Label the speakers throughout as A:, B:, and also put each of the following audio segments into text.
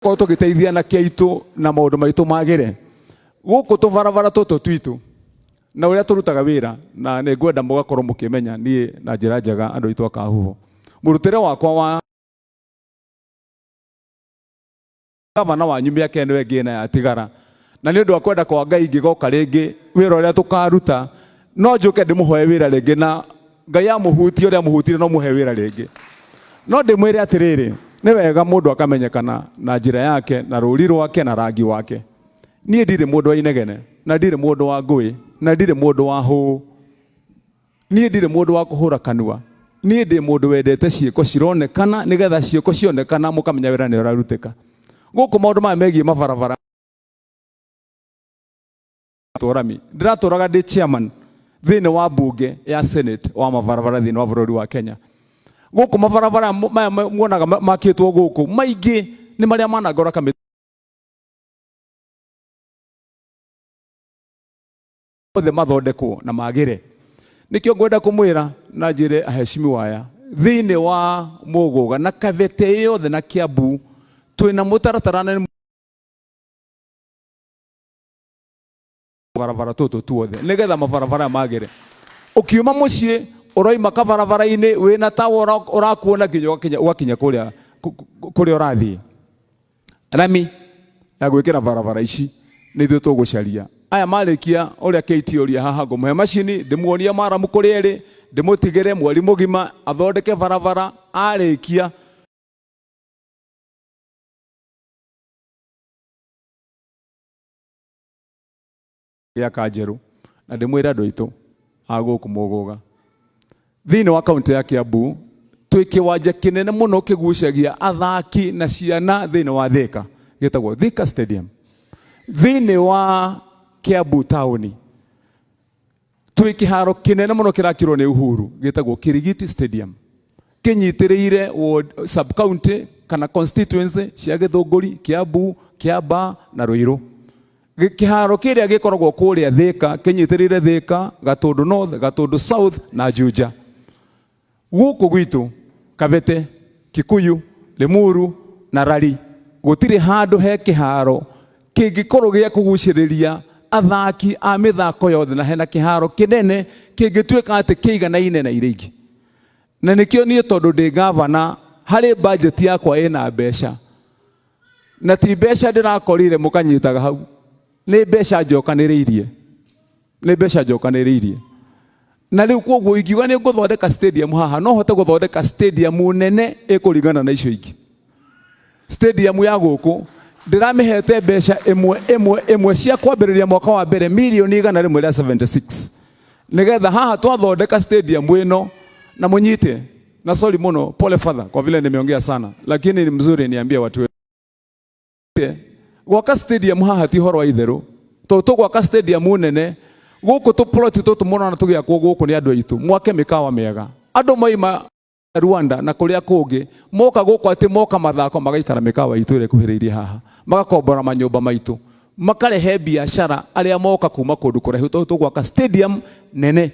A: Korwo tũgĩteithia anake aitũ na maũndũ maitũ magĩre gũkũ tũbarabara tũtũ twitũ na ũrĩa tũrutaga wĩra, na nĩ ngwenda mũgakorwo mũkĩmenya niĩ na njĩra njega andũ aitũ a Kahuho. Mũrutĩre wakwa wa gavana wanyu mĩaka ĩno ĩngĩ ĩna yatigara, na nĩ ũndũ wa kwenda kwa Ngai ingĩgoka rĩngĩ wĩra ũrĩa tũkaruta no njũke ndĩmũhoe wĩra rĩngĩ, na Ngai amũhutie ũrĩa amũhutirie no mũhe wĩra rĩngĩ. No ndĩmwĩre atĩrĩrĩ, nĩ wega mũndũ akamenyekana na njĩra yake na rũri rwake na rangi wake. Niĩ ndirĩ mũndũ wa inegene, na ndirĩ mũndũ wa ngũĩ, na ndirĩ mũndũ wa hũũ. Niĩ ndirĩ mũndũ wa kũhũra kanua. Niĩ ndĩ mũndũ wendete ciĩko cironekana, nĩgetha ciĩko cionekana mũkamenya wĩra nĩ ũrarutĩka. Gũkũ maũndũ maya megiĩ mabarabara tũrami ndĩratũraga ndĩ chairman thĩinĩ wa mbunge ya Senate wa mabarabara thĩinĩ wa bũrũri wa Kenya. Gũkũ mabarabara maya muonaga makĩtwo gũkũ maingĩ nĩ marĩa manangora kamĩtĩ othe mathondekwo na magĩre. Nĩkĩo ngwenda kũmwĩra na njĩre aheshimiwa aya thĩinĩ wa Mũgũga na Kabete yothe na Kiambu twĩna mũtaratara na barabara tũtũ tuothe nĩgetha mabarabara magĩre. Ũkiuma mũciĩ ũroima kabarabara-inĩ wĩna tawa ũrakuona nginya ũgakinya kũrĩa ũrathiĩ. Rami ya gwĩkĩra barabara ici nĩ ithuĩ tũgũcaria. Aya marĩkia ũrĩa KT ũria haha ngũmũhe macini ndĩmuonie maramu kũrĩa ĩrĩ, ndĩmũtigĩre mweri mũgima athondeke barabara, arĩkia gĩaka njerũ. Na ndĩmwĩre andũ aitũ a gũkũ Mũgũga, thĩinĩ wa kaunti ya Kiambu twĩ kĩwanja kĩnene mũno kĩgucagia athaki na ciana thĩinĩ wa Thika, gĩtagwo Thika Stadium. Thĩinĩ wa Kiambu taũni twĩ kĩharo kĩnene mũno kĩrakirwo nĩ Uhuru gĩtagwo Kirigiti Stadium, kĩnyitĩrĩire sub county kana constituency cia Gĩthũngũri, Kiambu, Kĩamba na Ruiru. Kĩharo kĩrĩa gĩkoragwo kũrĩa Thika kĩnyitĩrĩire Thika, Gatũndũ North, Gatũndũ South na Juja. Gũkũ gwitũ Kabete, Kikuyu, Limuru na Rari gũtirĩ handũ he kĩharo kĩngĩkorwo gĩa kũgucĩrĩria athaki a mĩthako yothe, na hena kĩharo kĩnene kĩngĩtuĩka atĩ kĩiganaine na iria ingĩ. Na nĩkĩo niĩ tondũ ndĩ gavana harĩ budget yakwa ĩna mbeca, na ti mbeca ndĩrakorire mũkanyitaga hau, nĩ mbeca njokanĩrĩirie, nĩ mbeca njokanĩrĩirie. Na rĩu koguo ingiuga nĩ ngũthondeka stadium haha, no hote gũthondeka stadium nene ĩkũringana na icio ingĩ. Stadium ya gũkũ ndĩramĩhete mbeca ĩmwe ĩmwe ĩmwe cia kwambĩrĩria mwaka wa mbere mirioni igana rĩmwe rĩa 76, nĩgetha haha twathondeka stadium ĩno na mũnyite. Na sorry mũno, pole father kwa vile nimeongea sana, lakini ni mzuri niambie watu wetu. Gwaka stadium haha ti ũhoro wa itherũ, tondũ tũgwaka stadium nene gũkũ tũ plot tũtũ mũrona tũgĩakwo gũkũ nĩ andũ aitũ, mwake mĩkawa mĩega. Andũ maima Rwanda na kũrĩa kũngĩ moka gũkũ atĩ moka mathako magaikara mĩkawa itũ ĩrĩa ĩkuhĩrĩirie haha, magakombora manyũmba maitũ, makarehe biacara arĩa moka kuma kũndũ kũraihu, tondũ tũgwaka stadium nene.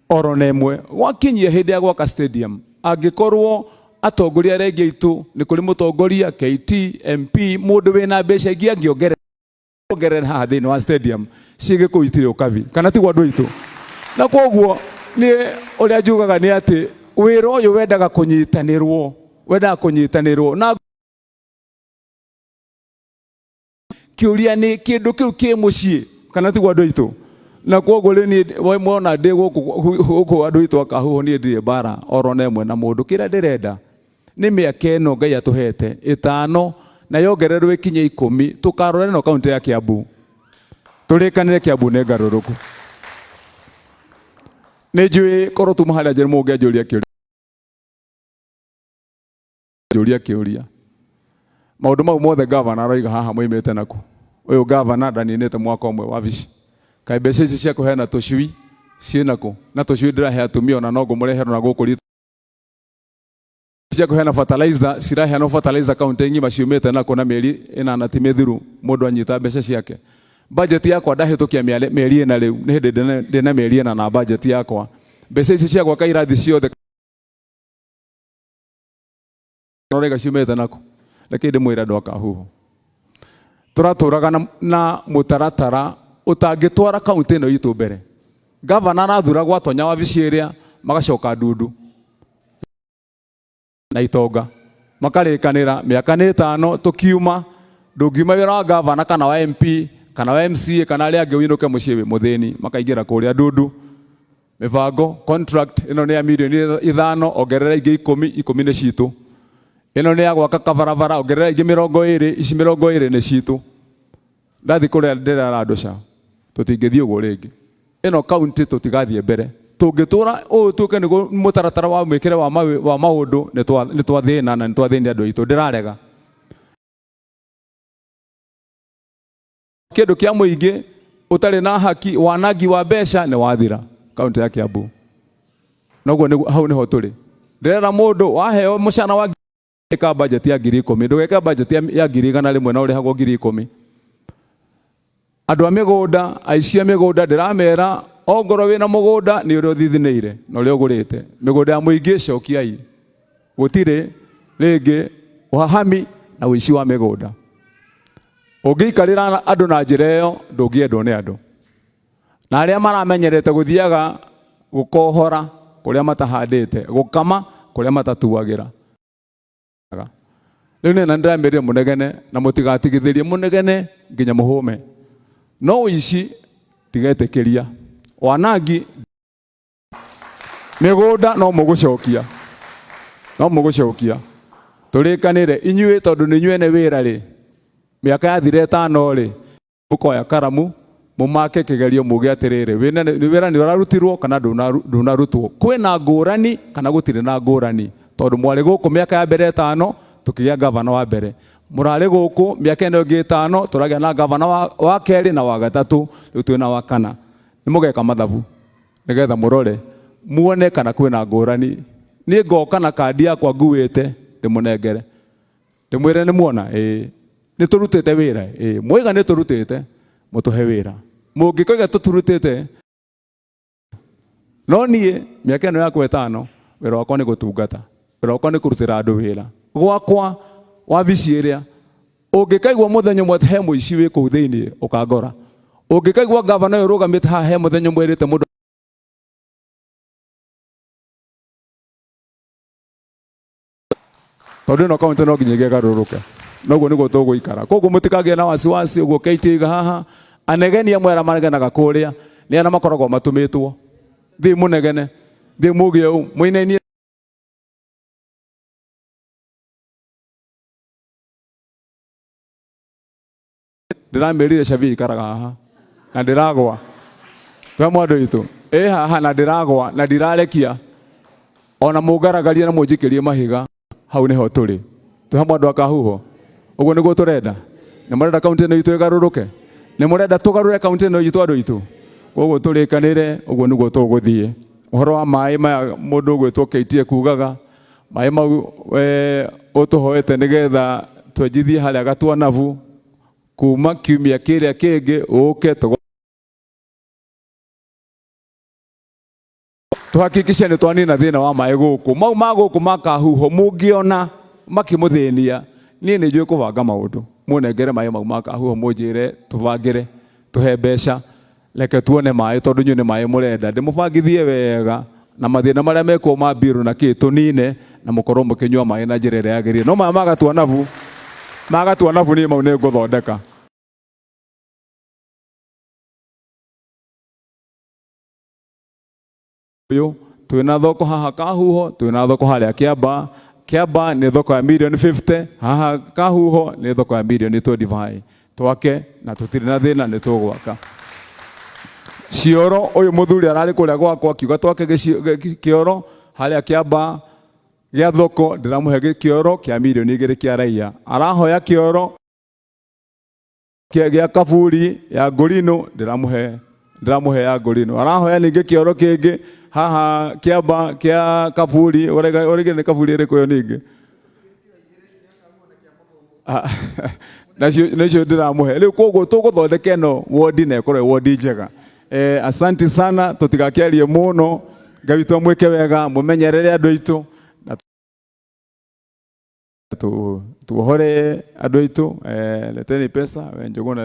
A: Oro na ĩmwe gwakinyia hĩndĩ ya gwaka stadium, angĩkorwo atongoria arĩa angĩ aitũ nĩ kũrĩ mũtongoria KT, MP, mũndũ wĩna mbeca ingĩ angĩongerera ongerera haha thĩinĩ wa stadium ciĩ Gĩkũyũ itirĩ ũkabi, kana tiguo andũ aitũ? Na koguo niĩ ũrĩa njugaga nĩ atĩ wĩra ũyũ wendaga kũnyitanĩrwo, wendaga kũnyitanĩrwo. Na kĩũria nĩ kĩndũ kĩu kĩ mũciĩ, kana tiguo andũ aitũ? Na koguo rĩu niĩ mwona ndĩ gũkũ andũ aitũ a Kahuho, niĩ ndirĩ mbara oro na ĩmwe na mũndũ. Kĩrĩa ndĩrenda nĩ mĩaka ĩno Ngai atũhete ĩtano na yongererwo ĩkinye 10, tũkarora ĩno kaunti ya Kiambu, tũrĩkanĩre Kiambu nĩ ngarũrũku. Nĩ njũĩ korwo tuma harĩa njĩrĩ mũngĩanjũria kĩũria, njũria kĩũria, maũndũ mau mothe gavana aroiga haha moimĩte naku? Ũyũ gavana ndaninĩte mwaka ũmwe wabici, kaĩ mbeca ici cia kũheana tũcui ciĩnakũ? Na tũcui ndĩrahe atumia ona no ngũmũrehera na gũkũ ritũ cia kũheana fertilizer ciraheanwo fertilizer kaunti ng'ima ciumĩte nakũ? Na mĩeri 8 ti mĩthiru mũndũ anyita mbeca ciake. Budget yakwa ndahĩtũkia mĩeri 4, rĩu nĩ hĩndĩ ndĩna mĩeri 4 na budget yakwa, mbeca ici cia gwaka irathi ciothe. Ũraiga ciumĩte nakũ? Reke ndĩmwĩre andũ a Kahuho. Tũratũraga na mũtaratara ũtangĩtwara kaũntĩ ĩno itũ mbere. Gavana arathuragwo atonya wabici ĩrĩa magacoka ndundu na itonga makarĩkanĩra mĩaka nĩ ĩtano tũkiuma ndũngiuma wĩra wa gavana kana wa MP kana wa MCA kana arĩa angĩ ũinũke mũciĩ wĩ mũthĩni makaingĩra kũrĩa ndundu mĩbango contract ĩno nĩ ya mirioni 5 ongerera ingĩ 10 10 nĩ citũ ĩno nĩ ya gwaka kabarabara ongerera ingĩ 20 ici 20 nĩ citũ ndathi kũrĩa ndĩrera andũ ca tũtingĩthiĩ ũguo rĩngĩ ĩno kaunti tũtigathiĩ mbere tũngĩtũra ũũ tuĩke nĩguo mũtaratara wa mwĩkĩre wa maũndũ nĩ twathĩna na nĩ twathĩnia andũ aitũ ndĩrarega kĩndũ kĩa mũingĩ ũtarĩ na haki wanangi wa mbeca nĩ wathira kaunti ya Kiambu noguo nĩguo hau nĩho tũrĩ ndĩrera mũndũ waheo mũcara wa ĩka budget ya 10,000 ndũgeke budget ya 100,000 na ũrĩhagwo 10,000 andũ a mĩgũnda aici a mĩgũnda ndĩramera ongorwo wĩna mũgũnda nĩ ũrĩa ũthithinĩire na ũrĩa ũgũrĩte mĩgũnda ya mũingĩ cokiai gũtirĩ rĩngĩ ũhahami na ũici wa mĩgũnda ũngĩikarĩra andũ na njĩra ĩyo ndũngĩendwo nĩ andũ na arĩa maramenyerete gũthiaga gũkohora kũrĩa matahandĩte gũkama kũrĩa matatuagĩra rĩu nĩ na ndĩramerire mũnegene na mũtigatigithĩrie mũnegene nginya mũhũme no ũici ndigetĩkĩria wanangi mĩgũnda no mũgũcokia no mũgũcokia tũrĩkanĩre inyuĩ tondũ nĩ inyuĩ ene wĩra rĩ mĩaka yathira 5 rĩ mũkoya karamu mũmake kĩgerio muge atĩrĩrĩ wĩra nĩ ũrarutirwo kana ndũnarutwo kwĩna ngũrani kana gũtirĩ na ngũrani tondũ mwarĩ gũkũ mĩaka ya mbere 5 tũkĩgĩa gavana wa mbere mũrarĩ gũkũ mĩaka ĩno ĩngĩ 5 tũragĩa na gavana wa kerĩ na wa gatatũ rĩu twĩna wa kana nĩ mũgeka mathabu nĩgetha mũrore muone kana kwĩna ngũrani niĩ ngoka na kandi yakwa nguĩte ndĩmũnengere ndĩmwĩre nĩ muona ĩĩ nĩ tũrutĩte wĩra ĩĩ mwaiga nĩ tũrutĩte mũtũhe wĩra mũngĩkoiga tũturutĩte no niĩ mĩaka ĩno yakwa 5 wĩra wakwa nĩ gũtungata wĩra wakwa nĩ kũrutĩra andũ wĩra gwakwa wabici ĩrĩa ũngĩkaigua mũthenya ũmwe he mũici wĩ kũu thĩinĩ ũkangora ũngĩkaigua gavana ũyũ ũrũgamĩte haha he mũthenya ũmwe ĩrĩte mũndũ tondũ ĩno kaunti no nginya ĩgarũrũke noguo nĩguo tũgũikara koguo mũtikagĩe na wasiwasi ũguo KTA iga haha anegeni amwe arĩa manegenaga kũrĩa nĩ arĩa makoragwo matũmĩtwo thiĩ mũnegene thiĩ muge ũũ mũinainie ndĩramĩrire Shabi ikaraga haha na ndĩragwa twa mwandũ witũ ĩ haha na ndĩragwa na ndirarekia ona mũngaragarie na mũnjikĩrie mahiga hau nĩho tũrĩ twĩ hamwe andũ a Kahuho ũguo nĩguo tũrenda nĩ mũrenda kaunti ĩno itũ ĩgarũrũke nĩ mũrenda tũgarũre kaunti ĩno itũ andũ aitũ koguo tũrĩkanĩre ũguo nĩguo tũgũthiĩ ũhoro wa maĩ maya mũndũ ũgwĩtwo KTA kugaga maĩ mau ũtũhoete nĩgetha twenjithie harĩa Gatuanabu kuma kiumia kĩrĩa kĩngĩ ũke tuhakikishe nĩ twanina thĩna wa maĩ gũkũ mau ma gũkũ ma Kahuho mũngĩona makĩmũthĩnia niĩ nĩ njũĩ kũbanga maũndũ mũnengere maĩ mau ma Kahuho mũnjĩre tũbangĩre tũhe mbeca reke tuone maĩ tondũ inyuĩ nĩ maĩ mũrenda ndĩmũbangithie wega na mathĩna marĩa mekuo ma mbirũ na kĩ tũnine na mũkorwo mũkĩnyua maĩ na njĩra ĩrĩa yagĩrĩire no maya ma Gatuanabu ma Gatuanabu niĩ mau nĩ ngũthondeka ũyũ twĩna thoko haha Kahuho twĩna thoko harĩa Kĩamba Kĩamba nĩ thoko ya mirioni 50 haha Kahuho nĩ thoko ya mirioni 25 twake na tũtirĩ na thĩna nĩ tũgwaka cioro ũyũ mũthuri ararĩ kũrĩa gwakwa akiuga twake kĩoro harĩa Kĩamba gĩa thoko ndĩramũhe kĩoro kĩa mirioni 2 kĩa raia arahoya kĩoro gĩa kaburi ya ngorino ndĩramũhe ya ngorino arahoya ningĩ kĩoro kĩngĩ haha Kĩamba kĩa kaburi ũrĩgĩ nĩ kaburi ĩrĩkũ ĩyo ningĩ nacio ndĩramũhe rĩu koguo tũgũthondeka ĩno wondi na ĩkorwo ĩ wondi njega asanti sana tũtigakĩarie mũno Ngai witũ amwĩke wega mũmenyerere andũ aitũ na Tuohore andũ aitũ, leteni pesa, we Njuguna.